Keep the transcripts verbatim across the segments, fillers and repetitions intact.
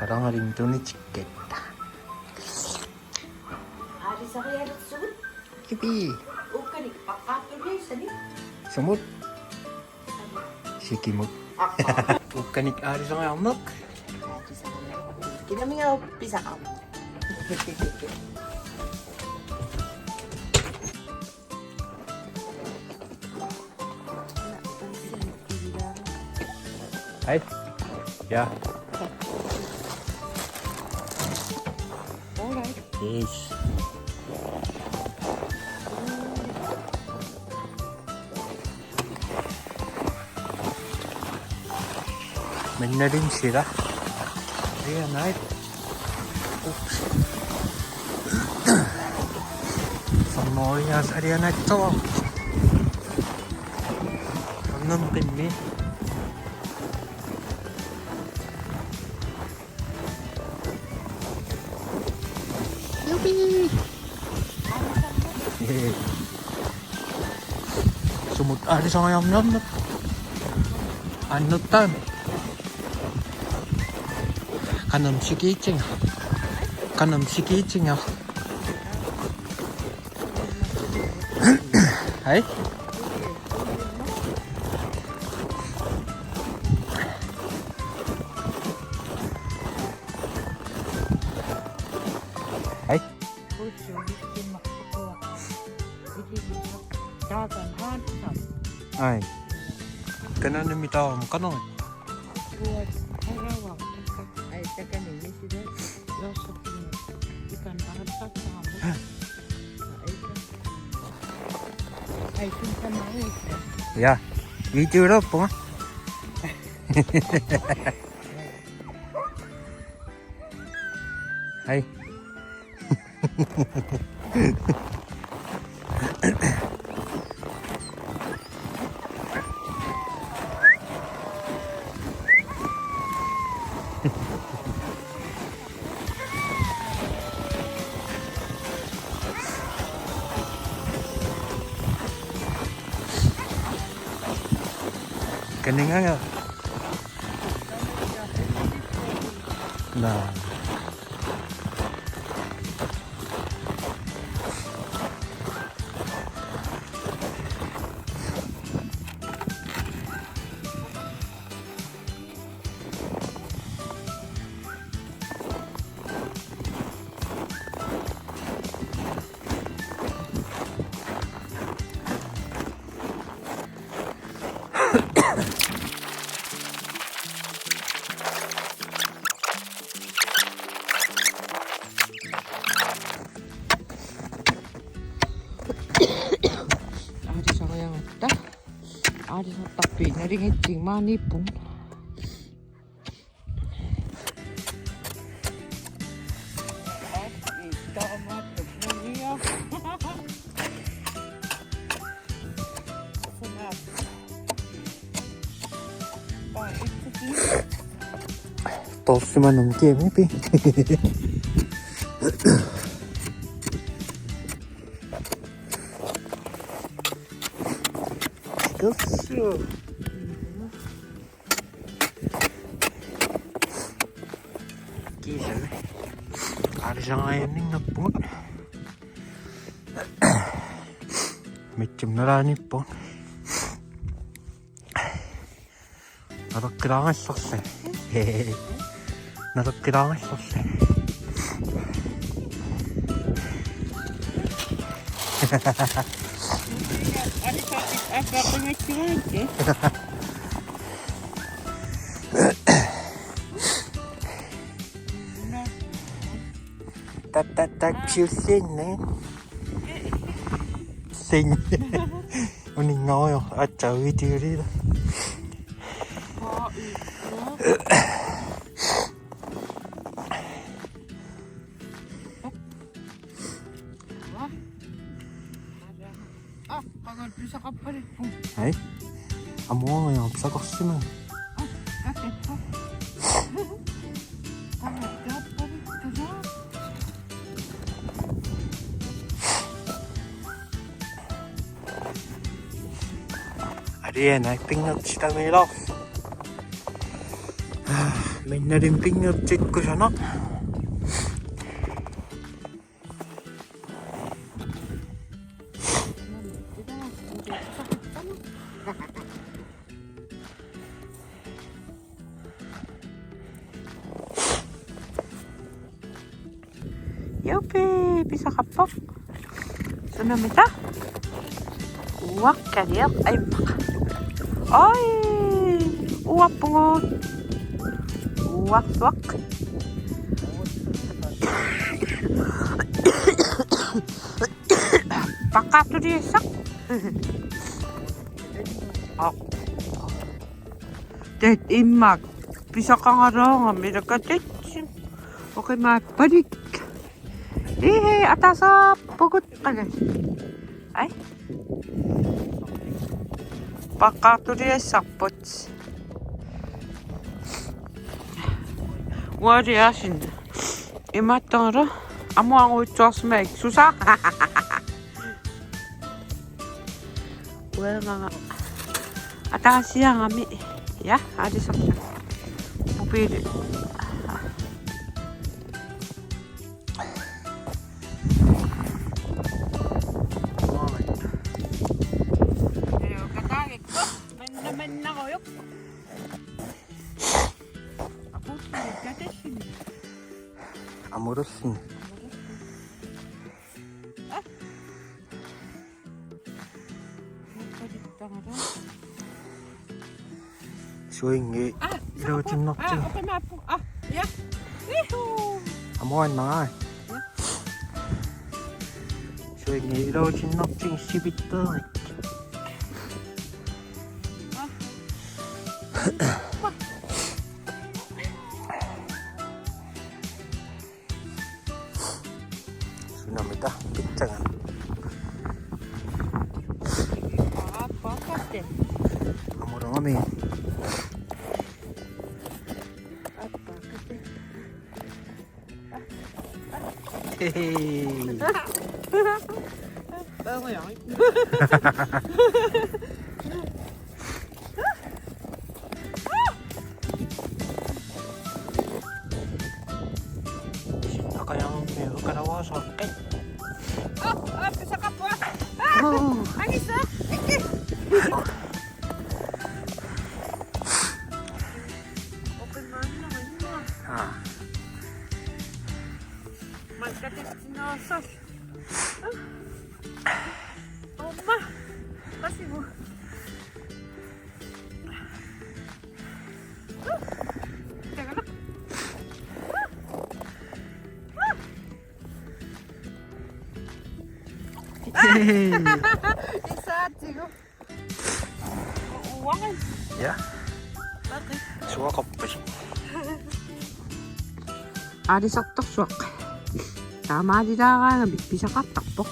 Alangalim tunitikkatta. Aalisarialersugut. Kipi. Ukkanik paqqaartuliassani. Sumut. Sikimut. Ukkanik aalisariarneq. Kinamiga pisaqarneq. Hej. Ja. Yes. Minnalim sila. Aja, nej. Ups. Som når jeg, så er det, jeg, nej, to. Sådan noget med. Jupi! Sumut aalisariarniarneq. Annertaan. Qanoq sikiitsinga. Qanoq sikiitsinga. Hej. Hej. Ai. Kananimi taama kanari. Ja, videolerpunga. Hej. Kaninganga. Naa. Aalisariaratta. Aalisartarpit nalingitsi maaniippunga. Torsimanum kiamipi. Kiisami. Aalisariaanninngaarpugut. Mitsim nalaaniippugut. Naleqqilaarallarsi. Naleqqilaarallarsi. Tat, tat, tat, chiusinni. Sing. Uninngaarujoq aatsaat videoliila. Ai. Amuanga pisaqarsimanga. Ariana, pinngortitamiilaarpoq. Innalim pinngitsikkusunaq. Jupi, pisaqarpoq. Sunamita? Uakkaliaq aimmaqa. Oi, uappugut. Uarsuaq. Paqqaartuliassaq. Aa. Tet immak pisaqangalaarami ilakatit. Oqimaappalikka. Ihi, ataasarpugut qangali. Ai. Paqqaartuliassarput. Ualiasin. Imaattoq amuaruitsuarsimavik susaa. Uanga ataasiarami. Ja, aalisarlunga. Mobiili. Manna, mannarujuk. Apuulluni katalluni. Amorussin. Suingi. Aa, iluutinnertik. Aa, oqimaappugut. Aa, ja. Ihu. Amuannagai. Ja. Suingi iluutinnertik sivitserik. Aa. Sunamita pitsanga. Aappaakkatte. Amorami. Aappaakkatte. Hey. Taamajarit. Akajangermiuk ukalauasoqqit. Aa, aa, pisaqarpunga. Aa, oo. Angisa, ikki. Oqimaannarinna. Aa. Malkatitsinnerussooq. Aamma. Qasigu. Tagalaq. Isaatsigu. Uangan. Ja. Paqi. Suaqarpasi. Aalisartorsuaq. Taamaalilaaraangami pisaqartarpoq.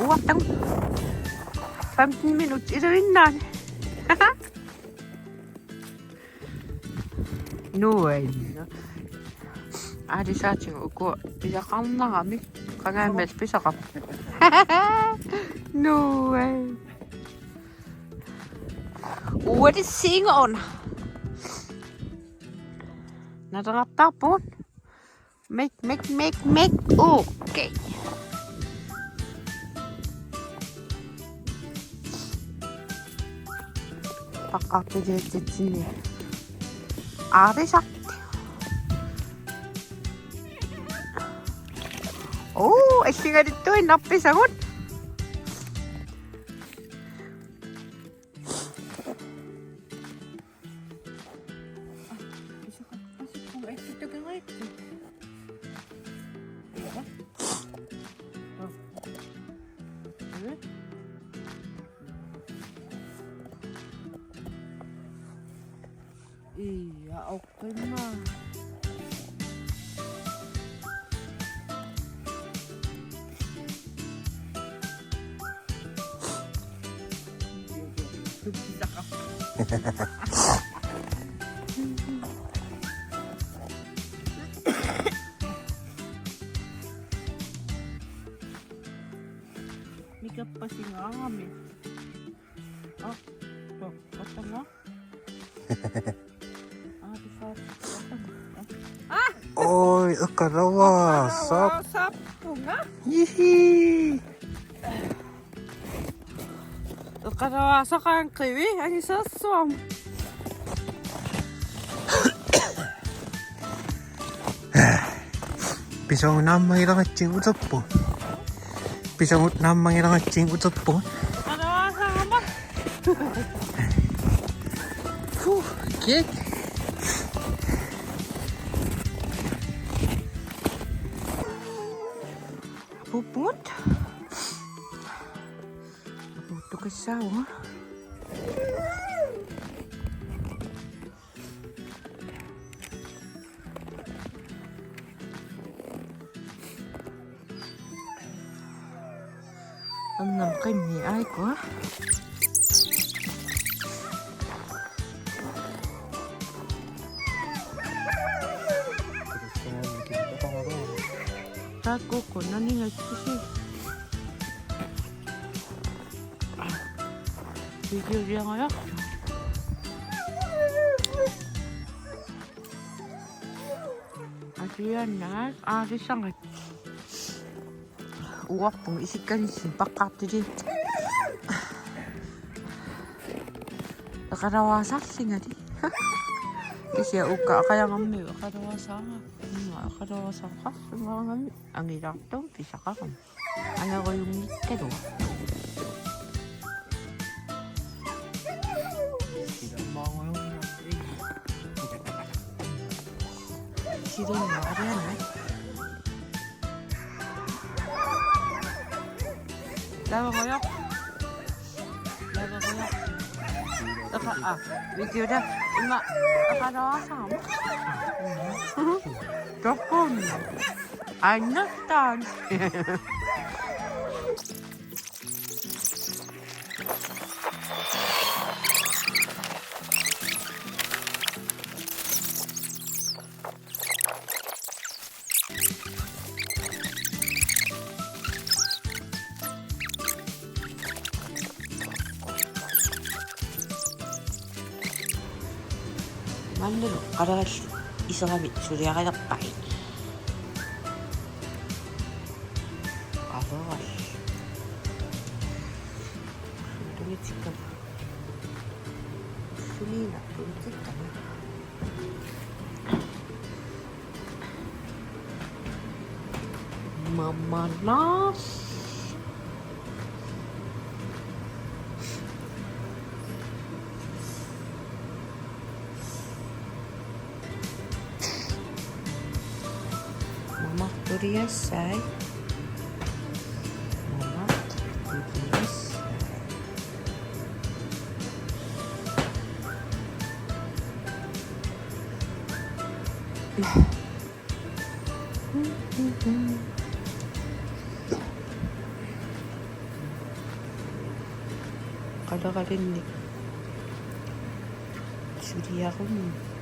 Uartang. Femten minut iluinnaani. Nuann. Aalisaatigut uku pisaqarnarami. Qangaaniit pisaqarpoq. Nuann. What is going on? Naterartarput. Mik, mik, mik, mik. Okay. Paqqaartuliatsitsinni. Aarisaq. Oo, alligaluartuinnarpisagut. Ia, oqima. Mikappasingaarami. Aa, to, to, to. Oi, eqaluaasaq. Eqaluaasarpunga. Jihi. Eqaluaasaqaanga qivi angisoorsuarmut. Pisagut naammagileratsigit uterpugut. Pisagut naammagileratsigit uterpugut. Eqaluaasarama. Huh, kik. Apuuppugut. Apuuttukassaavugut. Annam qimmi aikua. Taakkuuku naninga kisi. Videoliangajak. Asiannaat aalissangat. Uarpung isikkanissin paqqartili. Eqaluaasarsingali. Kisianni uka aqajarami eqaluaasaanga. Imma eqaluaasaaqarsimagami angilaartumik pisaqarami. Angerujunngikkaluaq. Silinna arianna. Lavagojoq. Lavagojoq. Eqa-, aa, videoda. Imma eqaluaasaarama. Toqqunna. Annertaan. Maannalu qalerallit iseravit suliarilerpai. Qalerallit. Tungitikkama. Suliina tungitikkama. Mamanas. Mamaq turiassai. Mamaq turiassai. Qaleralinnik suliarummi.